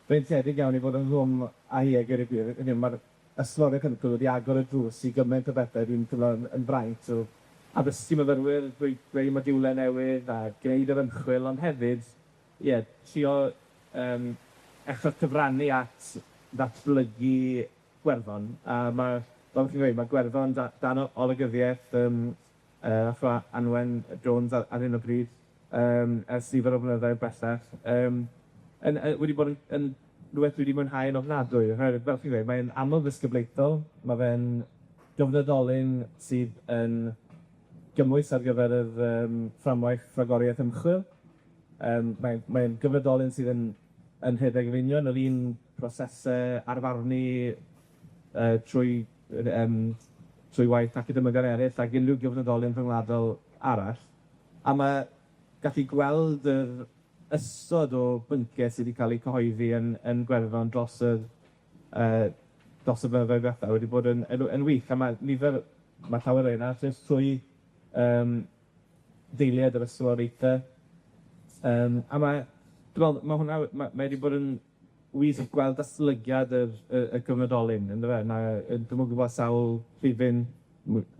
freintiedig iawn i fod ynghlwm â hi a gweud y gwir, hynny yw ma'r ysgoloriaeth ymchwil wedi agor y drws i gymaint o bethe dwi'n teimlo'n yn fraint o addysgu myfyrwyr drwy greu modiwle newydd a gneud yr ymchwil, ond hefyd, ie, trio yym ella cyfrannu at ddatblygu Gwerddon, a ma' fel chi'n gweud, ma' Gwerddon da- dan o- olygyddiaeth yym yy athro Anwen Jones ar ar hyn o bryd, yym ers nifer o flynyddoedd bellach, yym yn yy wedi bod yn yn rwbeth dwi 'di mwynhau yn ofnadwy, oherwydd fel chi'n gweud, mae'n amlddisgyblaethol, ma' fe'n gyfnodolyn sydd yn gymwys ar gyfer yr yym fframwaith rhagoriaeth ymchwil, yym mae'n mae'n gyfnodolyn sydd yn yn rhedeg yn union yr un prosese arfarnu yy trwy yr yym trwy waith academyddion eryll ag unryw gyfnodolyn rhyngwladol arall, a ma' gallu gweld yr ystod o byncie sy 'di ca'l eu cyhoeddi yn yn Gwerddon dros yr yy dros y blynyddoedd dwetha wedi bod yn yn yn wych, a ma' nifer ma' llawer o reina jyst trwy yym ddeiliad yr ysgoloriaethe yym a ma' dwi me'wl ma' hwnna ma' mae 'di bod yn wych gweld datblygiad yr y y cyfnodolyn yndyfe, ma' yy dwi'm yn gwbod sawl rhifyn,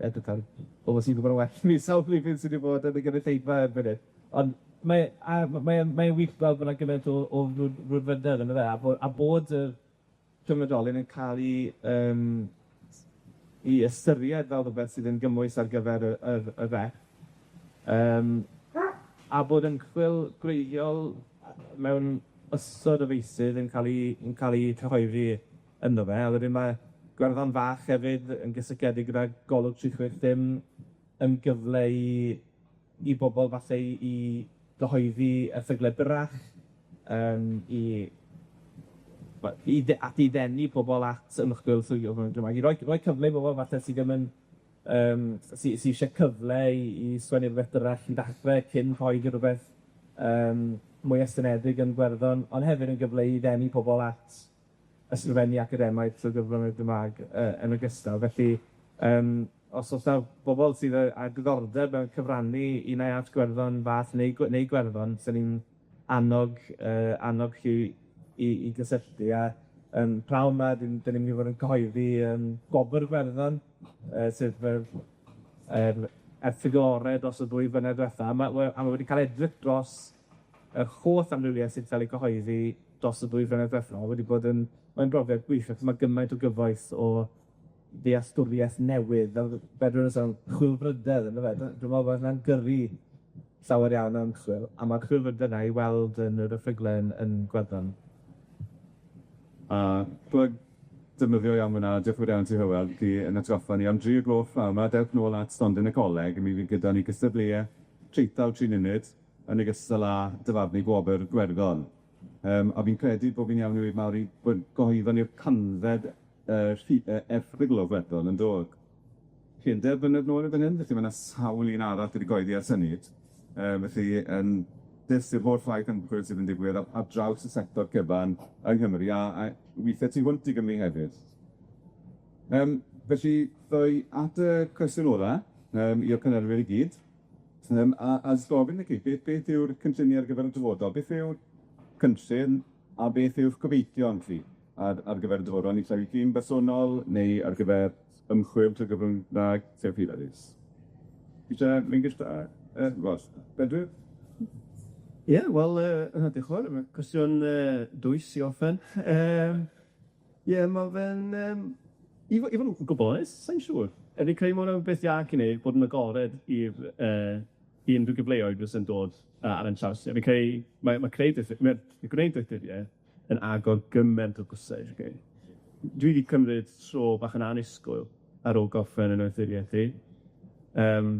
edrych ar bobol sy'n gwbod yn well na fi, sawl rhifyn sy 'di bod yn y gynulleidfa erbyn hyn, ond mae a mae o'n mae o'n wych gweld bo' 'na gymaint o o frwd- frwdfrydedd yndyfe, a bo- a bod yr cyfnodolyn yn ca'l 'i yym 'i ystyried fel rwbeth sydd yn gymwys ar gyfer y yr y REF, yym a bod ymchwil gwreiddiol mewn ystod o feysydd yn ca'l 'i yn ca'l 'i cyhoeddi ynddo fe, a wedyn ma' Gwerddon Fach hefyd yn gysylltiedig gyda Golwg tri chwech dim yn gyfle i i bobol falle i i gyhoeddi erthygle byrrach, yym i wel i dde- at i ddenu pobol at ymchwil Gymraeg, i roi roi cyfle i bobol falle sy ddim yn yym sy sy isie cyfle i i sgwennu rwbeth byrrach i ddachre cyn rhoid i rwbeth yym mwy estynedig yn Gwerddon, ond hefyd yn gyfle i ddenu pobol at ysgrifennu academaidd trwy gyfrwng y Gymra'g yy yn ogystal. Felly yym os o's 'na bobol sydd yy â diddordeb mewn cyfrannu un ai at Gwerddon fach neu Gwe- neu Gwerddon, swn i'n annog yy annog chi i i gysylltu a yym pnawn 'ma 'dyn 'dyn ni'n mynd i fod yn cyhoeddi yym Gobr Gwerddon yy sef yr yr erthygl ore dros y ddwy flynedd dwetha, a ma' we- a ma' wedi ca'l edrych dros yr holl amrywiaeth sydd 'di ca'l ei gyhoeddi dros y ddwy flynedd dwetha, ma' wedi bod yn mae'n brofiad gwych, achos ma' gymaint o gyfoeth o ddealltwriaeth newydd, fel fel sôn, chwilfrydedd yndyfe? Dwi me'wl bod hwnna'n gyrru llawer iawn o ymchwil, a ma'r chwilfrydedd 'na i weld yn yr erthygle yn yn Gwerddon. A plug defnyddiol iawn fanna, diolch yn fawr iawn ti Hywel, ti yn atgoffa ni am dri o'r gloch pnawn 'ma, dewch nôl at stondin y coleg, mi fydd gyda ni gystadleuaeth traethawd tri munud, yn ogystal â dyfarnu gwobyr Gwerddon. Yym a fi'n credu bo' fi'n iawn i weud Mari, bod gyhoeddon ni'r canfed yy rhi- yy erthygl o Gwerddon yn dod. Pedair blynedd nôl erbyn hyn, felly ma' 'na sawl un arall wedi goeddi ers hynny. Yym felly yn dyst i'r holl waith ymchwil sydd yn digwydd ar ar draws y sector cyfan yng Nghymru a a withe tu hwnt i Gymru hefyd. Yym felly ddoi at y cwestiwn ola yym i'r panelwyr i gyd. Yym a a jyst gofyn i chi, beth beth yw'r cynlluniau ar gyfer y dyfodol? Beth yw'r cynllun a beth yw'ch gobeithion chi ar ar gyfer y dyfodol? Naill ai chi'n bersonol neu ar gyfer ymchwil trwy gyfrwng Gymraeg, sef Rhys Elis. Isie mynd gynta? Yy wel, Bedwyr? Ie, wel yy diolch yn fawr, ma' cwestiwn yy dwys i orffen. Yym ie, ma' fe'n yym i fo- i fod yn gwbwl onest, sai'n siŵr. Er fi'n credu ma' wnna'n beth iach i neud, bod yn agored i'r yy i unrhyw gyfleoedd fysa'n dod yy ar 'yn traws ni. A fi'n credu mae ma' creu doethur- ma' gwneud doethurieth yn agor gyment o drysau i chi. Dwi 'di cymryd tro bach yn annisgwyl ar ôl gorffen 'yn noethuriaeth i. Yym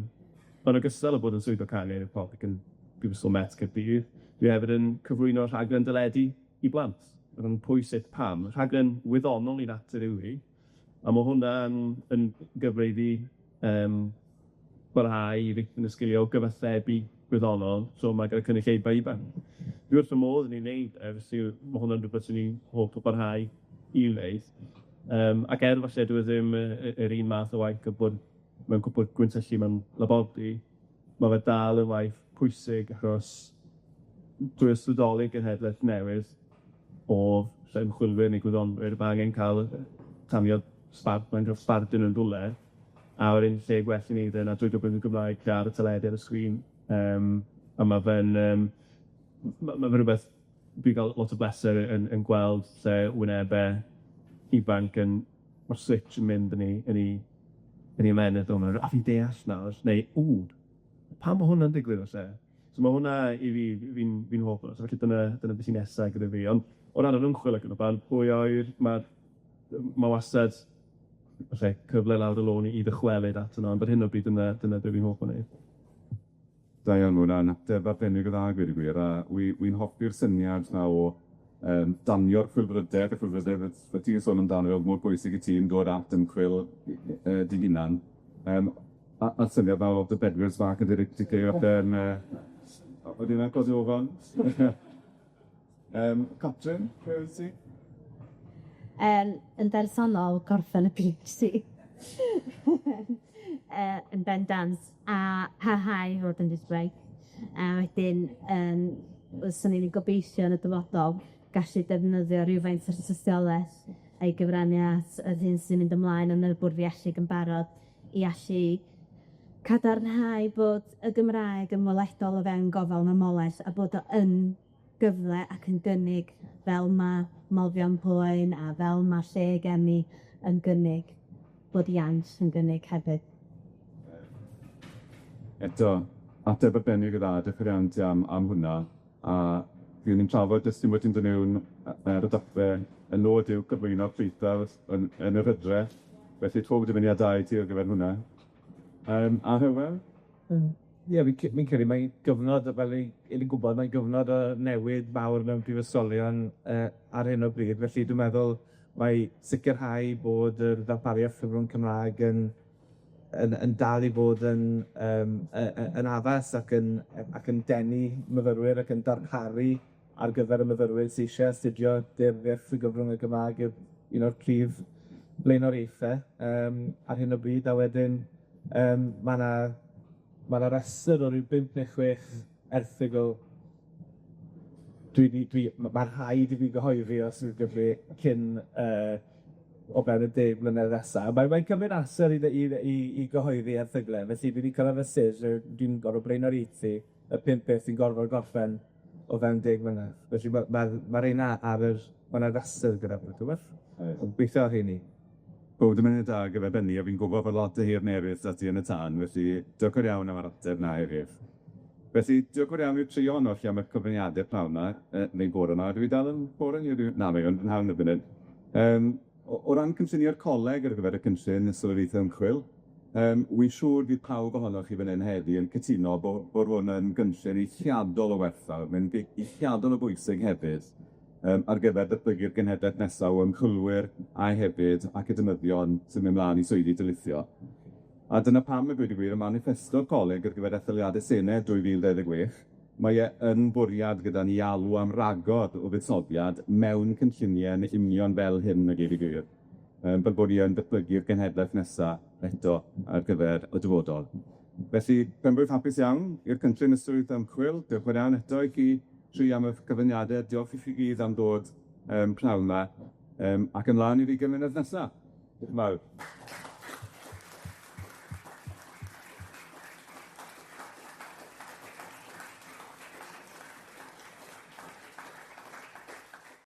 yn ogystal â bod yn swyddog cangen i'r Coleg yn Brifysgol Met Caerdydd, dwi hefyd yn cyflwyno rhaglen deledu i blant, yn Pwy Sut Pam, rhaglen wyddonol i natur yw hi, A ma' hwnna'n yn gyfle i fi barhau i feithrin y sgilie o gyfathrebu gwyddonol, so ma' gyda cynulleidfa ifanc. Dwi wrth fy modd yn ei wneud e, felly ma' hwnna'n rwbeth swn i'n hoff o barhau i wneud. Ac er falle dyw e ddim yr un math o waith a bod mewn cwpwrdd gwyntyllu mewn labordy, ma' fe dal yn waith pwysig achos drwy ysbrydoli genhedlaeth newydd o ymchwilwyr neu gwyddonwyr, ma' angen ca'l tanio sbarc, mae'n ca'l sbardun yn rwle, a wedyn lle gwell i neud e na drwy gyfrwng y Gymraeg ar y teledu ar y sgrin, a ma' fe'n ma' fe rwbeth dwi'n ga'l lot o bleser yn gweld lle wynebe ifanc yn, ma'r switch yn mynd yn 'u yn 'u yn 'u ymennydd o, a fi'n deall nawr, neu ww, pam ma' hwnna'n digwydd felly? So ma' hwnna i fi, fi'n hoff o, so felly dyna be sy nesa gyda fi, ond o ran yr ymchwil ac yn y bla'n, pwy a wyr, ma' wastad falle cyfle lawr y lôn i ddychwelyd ato nw, ond ar hyn o bryd dyna be fi'n hoff o neud. Da iawn, ma' hwnna'n ateb arbennig o dda, gweud y gwir, a wi'n hoffi'r syniad 'na o danio'r chwilfrydedd, y chwilfrydedd fel ti'n sôn amdano fe, mor bwysig i ti'n dod at ymchwil dy hunan. A syniad 'na o dy bedwyr sbarc yn yn odi hwnna'n codi ofon? Catrin, be' wyt ti? Yn bersonol, gorffen y PhD. Yn bendant, a parhau i fod yn ddigwraig. A wedyn fyswn i'n gobeithio yn y dyfodol gallu defnyddio rywfaint o'r tystioleth a'i gyfrannu at yr hyn sy'n mynd ymlaen yn y Bwrdd Iechyd yn barod i allu cadarnhau bod y Gymraeg yn weledol o fewn gofal mamolaeth a bod o yn gyfle ac yn gynnig fel ma' moddion poen a fel ma' lle geni yn gynnig, bod iaith yn gynnig hefyd. Eto, ateb arbennig o dda, diolch yn iawn ti am hwnna, a fuon ni'n trafod jyst unwaith ti'n dod mewn ar y dachre, y nod yw cyflwyno'r traethawd yn yr Hydref, felly pob dymuniad da i ti ar gyfer hwnna. A Hywel? Ie, fi'n credu mae'n gyfnod, fel 'yn ni'n gwbod, mae'n gyfnod o newid mawr mewn prifysgolion ar hyn o bryd, felly dwi'n meddwl mae sicirhau bod yr ddarpariaeth cyfrwng Cymraeg yn dal i fod yn yn addas ac yn denu myfyrwyr ac yn darparu ar gyfer y myfyrwyr sy isie astudio deddfwriaeth trwy gyfrwng y Gymraeg yw un o'r prif blaenoriaethe ar hyn o bryd, a wedyn ma' 'na restyr o ryw 5 neu 6 erthygl ma' rhaid i fi gyhoeddi os ydych chi cyn o fewn y 10 mlynedd nesa. Mae'n cymryd amser i gyhoeddi erthygle, felly fi 'di cyrraedd y stage lle dwi'n gorfod blaenoriaethu y 5 peth fi'n gorfod gorffen o fewn 10 mlynedd. Felly ma' reina ar yr, ma' 'na rester gyda fi, t'wbod? Ond gweithio ar rheini. Pob dymuniad da ar gyfer hynny, a fi'n gwbod bod lot o hir 'da ti yn y tân, felly diolch yn iawn am yr ateb 'na hefyd. Felly, diolch yn iawn i'r tri ohonoch chi am y cyfraniade pnawn 'ma, neu bore 'ma, dwi dal yn bore neu dwi na, mae o'n prynhawn erbyn hyn. O ran cynllunio'r coleg ar gyfer y cynllun ysgoloriaethau ymchwil, wi'n siŵr fydd pawb ohonoch chi fan hyn heddi yn cytuno bod hwn yn gynllun eithriadol o werthfawr, mae'n eithriadol o bwysig hefyd, ar gyfer datblygu'r genhedlaeth nesa o ymchwilwyr a hefyd academyddion sy'n mynd mlaen i swyddi darlithio. A dyna pam y gweud y gwir, y manifesto'r coleg ar gyfer etholiadau Senedd 2026, mae e yn bwriad gyda ni alw am ragor o fuddsoddiad mewn cynlluniau yn union fel hyn a gweud y gwir, fel bod ni yn datblygu'r genhedlaeth nesa eto ar gyfer y dyfodol. Felly, penblwydd hapus iawn i'r cynllun ystwyth ymchwil, diolch yn iawn eto i chi tri am y cyfraniade, diolch i chi gyd am ddod pnawn 'ma, ac ymlaen i'r 20 mlynedd nesa. Diolch yn fawr.